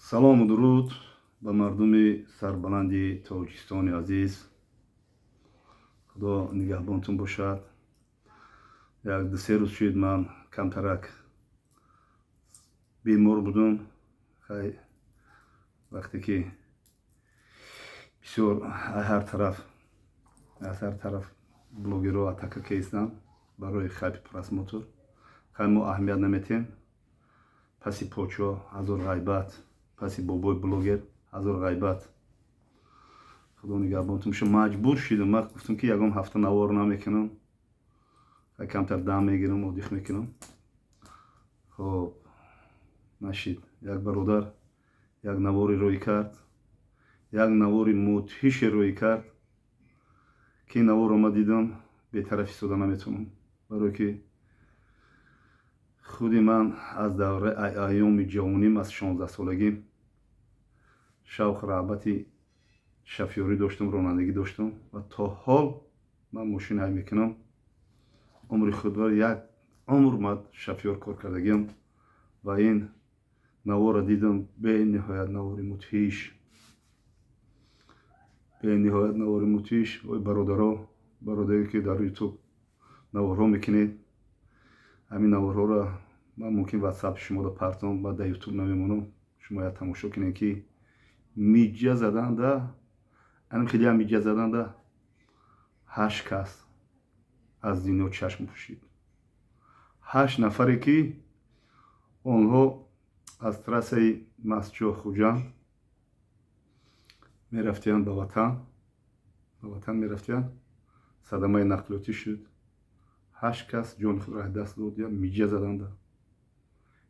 Салому дуруд ба мардуми сарбаланди Тоҷикистони азиз. Худо нигаҳбонтон бошад. Як 2-се рӯз шуд, ман камтарак бемор будум. Хай, вақте ки бисёр ҳар тараф, аз ҳар тараф блогерро атака кестанд барои хайпи, просмотр, хай, мо аҳамият наметем. Паси почо ҳазор ғайбат, паси бобои блогер ҳазор ғайбат. Худо нигаҳбонтон боша. Маҷбур шидам, ман гуфтам, ки ягон ҳафта навор намекунам, камтар дам мегирам, отдых мекунам. Хоб, нашид. Як бародар як навори рӯй кард, як навори мудҳише рӯй кард, ки ин наворро ман дидам, бетараф истода наметавонам, барое ки худи ман аз давраи айёми ҷавоним, аз 16-солагӣ шавқу рағбати шофёрӣ доштам, ронандагӣ доштам ва то ҳол ман мошин ҳай мекунам. Умри худро, як умр ман шофёр кор кардагиам ва ин наворро дидам. Бениҳоят навори мудҳиш, бениҳоят навори мудҳиш. Ой, бародаро, бародаре ки дар Ютуб наворҳо мекунед, ҳамин наворҳоро ман мумкин Ватсапи шуморо партом, баъд дар Ютуб намемонам, шумо як тамошо кунед, ки миҷа заданда, анам хелеам миҷа заданда, ҳашт кас аз дунё чашм пӯшид. Ҳашт нафаре, ки онҳо аз трассаи Мастчоҳ Хуҷанд мерафтиянд ба ватан, ба ватан мерафтиянд, садамаи нақлиётӣ шуд, ҳашт кас ҷони худро аз даст дод. Я миҷа заданда,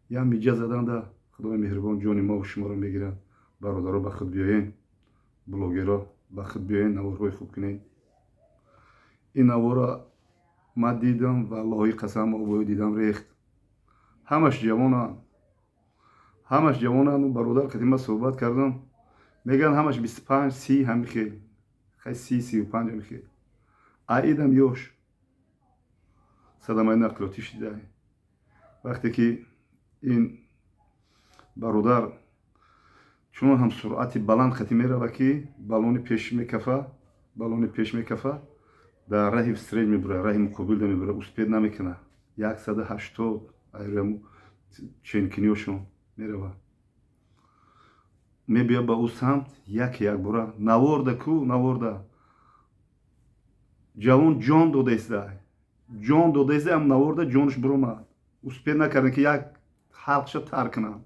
я миҷа заданда. Худои меҳрубон ҷони мову шуморо мегирад. Бародаро, ба худ биёен, блогеро, ба худ биёен, наворҳои хуб кунед. Ин наворро ман дидам, валлоҳи қасам, обои дидам рехт. Ҳамаш ҷавонанд, ҳамаш ҷавонанд. Бародар қати ман суҳбат кардам, мегӯянд, ҳамаш 25, 30, ҳами хел, хай, 30, 35, ҳами хел. Аидам ёш садамаи нақлиётӣ шида. Вақте ки ин бародар чунон ҳам суръати баланд хати мерава, ки балони пеш мекафа, балони пеш мекафа, дар раҳи встречный мебура, раҳи муқобилда мебура, успеть намекуна, 180 айрӯяму ченкиниёшон мерава, мебия ба ӯ самт. Як якбора наворда ку, наворда ҷавон ҷон додаиста, ҷон додаиста, ам наворда ҷонаш биромад. Успеть накардем, ки як ҳалқша тар кунам.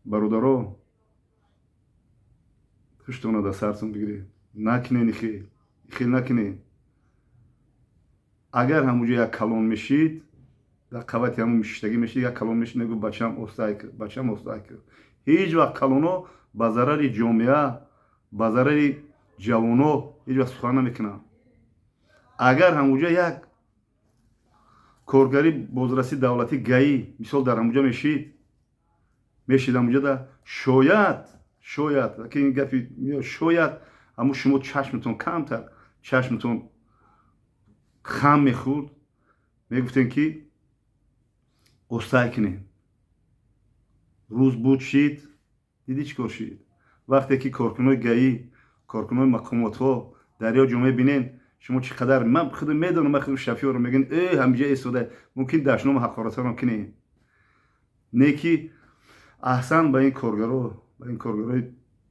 Бародаро, хуштона дар сартон бигиред, накунен ихел, ихел накунед. Агар ҳамуҷо як калон мешид, дар қабати ҳамун мишиштагӣ мешид, як калон мешид, мегӯ: «Бачам, остай кар, бачам, остай кар». Ҳеҷ вақт калоно ба зарари ҷомеа, ба зарари ҷавоно ҳеҷ вақт сухан намекунанд. Агар ҳамуҷа як коргари бозрасии давлатӣ, ГАИ, мисол, дар ҳамуҷа мешид, мешид ҳамуҷада, шояд, шояд ки ин гапи, шояд ҳамун шумо чашматон камтар, чашматон хам мехӯрд, мегуфтем, ки остай кунем. Рӯз буд, шид, дидӣ, чӣ кор шид? Вақте ки коркунои ГАИ, коркунои мақомотҳо дар ё ҷо мебинен, шумо чӣ қадар, ман худам медонам, ман худам шофёрам, мегӯн: «Э, ҳамиҷа истода, мумкин дашному ҳақоратҳоро кунем». Не ки аҳсан ба ин коргаро, ба ин коргарои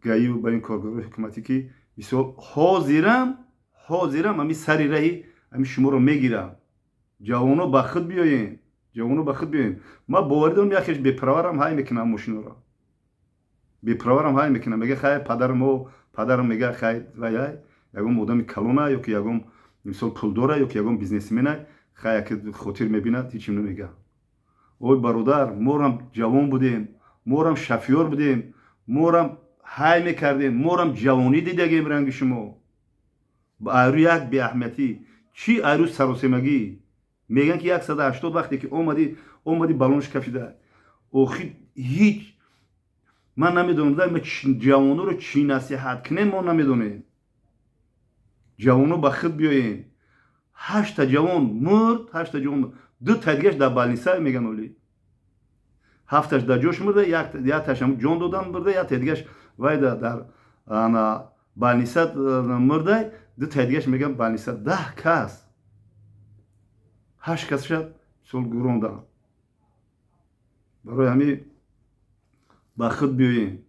ГАИ-ву ба ин коргарои ҳукуматӣ, ки мисол ҳозирам, ҳозирам ҳами сари раҳи ҳами шуморо мегирам. Ҷавоно, ба худ биёен, ҷавоно, ба худ биёен. Ман боварӣ дорам, якеш беправарам ҳай мекунам, мошиноро беправарам ҳай мекунам. Мега: «Хай, падарам, падарам», мега, «хай, вай ягон одами калона ё ки ягон, мисол, пулдора ё ки ягон бизнесмена, хай, яке хотир мебинад, ҳечим намега». Ой, бародар, морам ҷавон будем, морам шофёр будем, морам ҳай мекардем, морам ҷавонӣ дидагем ранги шумо. Ба айрӯ як беаҳамиятӣ чӣ, айрӯ саросемагӣ мегӯянд, ки 180 вақте ки омадӣ, омадӣ, балонш кафида. Охи ҳеҷ ман намедонам, ҷавоноро чӣ насиҳат кунем, мо намедонем. Ҷавоно, ба худ биёем. Ҳашта ҷавон мурд, ҳашта ҷавон, ду та дигаш дар больница, меган, оли. Ҳафташ дар ҷош мурда, якташ ҳам ҷон додан мурда, якта дигаш вайда дар больница мурдай, дутаи дигаш мегӯям больница. 10 кас, ҳашт касша мисол гурондан. Барои ҳамин ба худ биёем,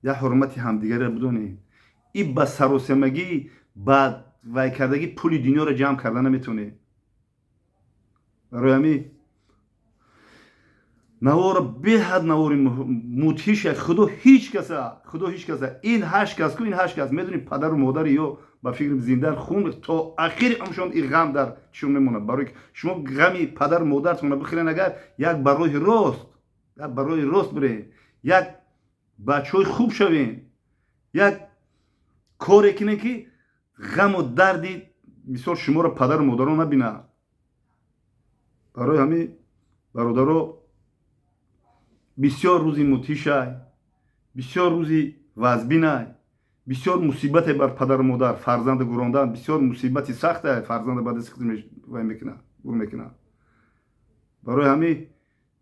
як ҳурмати ҳамдигарро бидонем. И ба саросемагӣ, ба вайкардагӣ пули дунёро ҷамъ карда наметавонем. Барои ҳамин навора беҳад навори мудҳиша. Худо ҳеҷ каса, худо ҳеҷ каса. Ин ҳашт кас ку, ин ҳашт кас, медонӣ, падару модари ё ба фикри зиндар хун то ахири умршон и ғам дар чишон мемонад. Барои шумо ғами падару модаратонро бихӯрен, агар як ба роҳи рост, як ба роҳи рост бирен, як бачаҳои хуб шавем, як коре кунем, ки ғаму дарди мисол шуморо падару модарон набинад. Барои ҳамин, бародаро, бисёр рӯзи мудҳишай, бисёр рӯзи вазбинай, бисёр мусибате бар падару модар фарзанду гурондан, бисёр мусибати сахте фарзанда ба дасти худ вай мекунад, гур мекунад. Барои ҳамин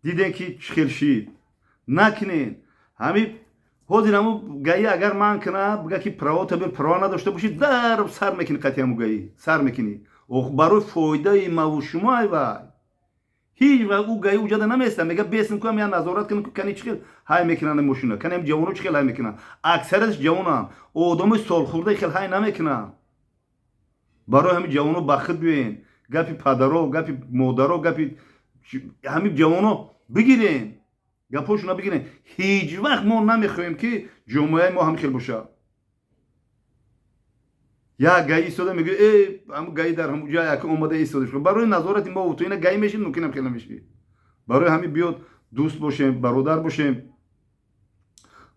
дидем, ки чӣ хел шид, накунен. Ҳамин ҳозир ҳаму ГАИ агар манъ кунад, бига ки права та бир, права надошта бошӣ, дар сар мекунӣ, қатъи ҳаму ГАИ сар мекунӣ. Барои фоидаи маву шумо ай вай ҳеҷ вақт ӯ ГАИ уҷада наместа, мега бесм кунам, я назорат кунам, кани чӣ хел ҳай мекунанд мошина, кани ҷавоно чӣ хел ҳай мекунанд. Аксариятш ҷавонанд, одамои солхӯрда хел ҳай намекунанд. Барои ҳамин, ҷавоно, ба худ биёен, гапи падаро, гапи модаро, гапи ҳамин ҷавоно бигирен, гапҳошона бигирен. Ҳеҷ вақт мо намехоҳем, ки ҷомеаи мо ҳамин хел бошад. Як ГАИ истода, мегӯ, э, ҳамн ГАИ дар ҳамун ҷа як омада истода шуд барои назорати мо, ту ина ГАИ мешид, мумкинам хел намешид. Барои ҳамин биёд дӯст бошем, бародар бошем,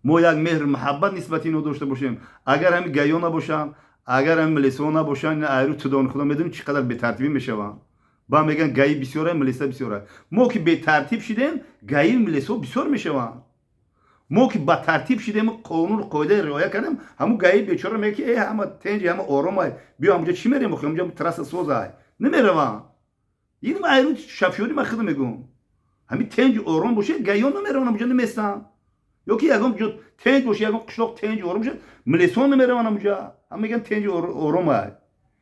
мо як меҳр муҳаббат нисбати ино дошта бошем. Агар ҳамин ГАИ ё набошанд, агар ҳамин милисаҳо набошанд, айру тудони худо медонем, чӣ қадар бетартибӣ мешаванд. Ба мегӯянд, ГАИ бисёра, милиса бисёра. Мо ки бетартиб шидем, ГАИ, милисаҳо бисёр мешаванд. Мо ки ба тартиб шидем, қонуну қоидаи риоя кардем, ҳамун ГАИ бечора мега, ки э, ҳама тенҷи, ҳама оромай, биё ҳамуҷа чӣ мерем, охи ҳамуҷа трасса созай, намеравам. Ин айру шофёри ман худо мегӯм, ҳамин тенҷи ором боше, ГАИ ё намераванд, ҳамуҷа наместанд. Ё ки ягон ҷо тенҷ боше, ягон қишлоқ тенҷи ором боше, милисаҳо намераванд ҳамуҷа. Ҳама мегӯянд, тенҷи оромай.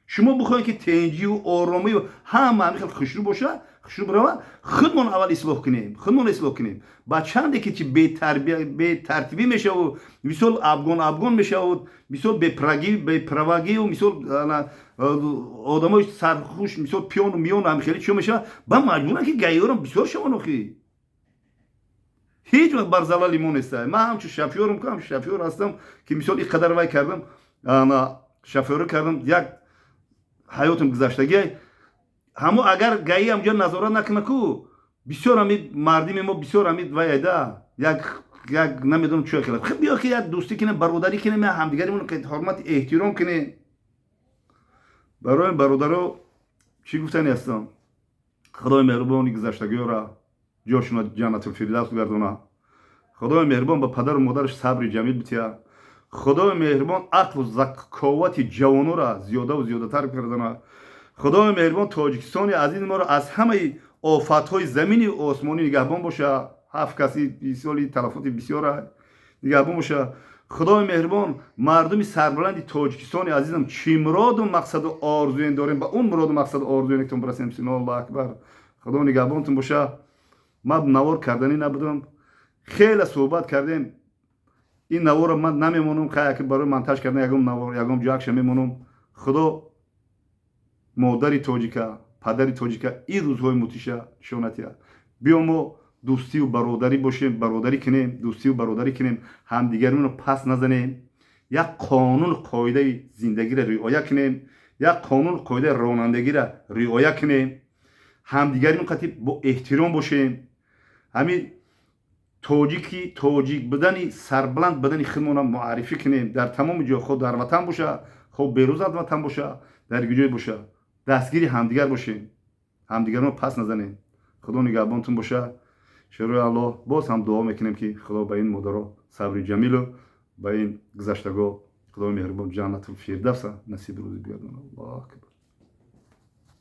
Шумо бихоҳед, ки тенҷию оромию ҳама ҳамин хел хушрӯ боша, хушрӯ бирава, худмон аввал ислоҳ кунем, худмон ислоҳ кунем. Ба чанде ки чи бетартибӣ мешаву, мисол, обгон обгон мешавуд, мисол, беправагию, мисол, одамои сархуш, мисол, пиёну миёну ҳамин хеле чиё мешавад, ба маҷбуранд, ки ГАИ ёрам бисёр шаванд. Охи ҳеҷ вақт бар залали мо неста. Ман ҳамчун шофёрам, ҳамчун шофёр ҳастам, ки мисол ин қадар вай кардам, шофёрӣ кардам, як ҳаётам гузаштагӣ. Ҳамо агар ГАИ ҳамҷо назорат накуна ку, бисёр ҳами мардими мо бисёр ҳами вайда як намедонам чӣ хела. Биё, ки як дӯстӣ кунем, бародарӣ кунем, ҳамдигаримон ҳурмати эҳтиром кунем. Барои бародаро чӣ гуфтани ҳастам? Худои меҳрубони гузаштагиёра ҷошуна ҷаннатул фирдавс гардона. Худои меҳрубон ба падару модараш сабри ҷамил бития. Худои меҳрубон ақлу заковати ҷавонора зиёдаву зиёдатар гардона. Худои меҳрубон Тоҷикистони азизи моро аз ҳамаи офатҳои замини осмонӣ нигаҳбон боша. Ҳафт каси соли талафоти бисёра, нигаҳбон боша. Худои меҳрубон мардуми сарбаланди Тоҷикистони азизам, чӣ муроду мақсаду орзуен дорем, ба он муроду мақсаду орзуенетон бирасем. Аллоҳу акбар. Худо нигаҳбонтон боша. Ман навор карданӣ набудам, хеле суҳбат кардем. Ин наворро ман намемонам, хаяки барои монтаж кардан ягон навор, ягон ҷоакша мемонам. Худо модари тоҷика, падари тоҷика ин рӯзҳои мудҳиша нишонатия. Биё, мо дӯстию бародарӣ бошем, бародарӣ кунем, дӯстию бародарӣ кунем, ҳамдигаримонро пас назанем, як қонуну қоидаи зиндагиро риоя кунем, як қонуну қоидаи ронандагиро риоя кунем, ҳамдигаримон қати бо эҳтиром бошем. Ҳамин тоҷики, тоҷик будани, сарбаланд будани худмонро муаррифӣ кунем дар тамоми ҷо, хо дар ватан боша, хо берун аз ватан боша, дар ҷое боша, дастгири ҳамдигар бошем, ҳамдигарро пас назанем. Худо нигаҳбонтон боша. Шерои Аллоҳ, боз ҳам дуо мекунем, ки Худо ба ин модаро сабри ҷамилу ба ин гузаштагоҳ Худои меҳрубон ҷаннатул фирдавса насиби рӯзи бигардонад. Аллоҳу акбар.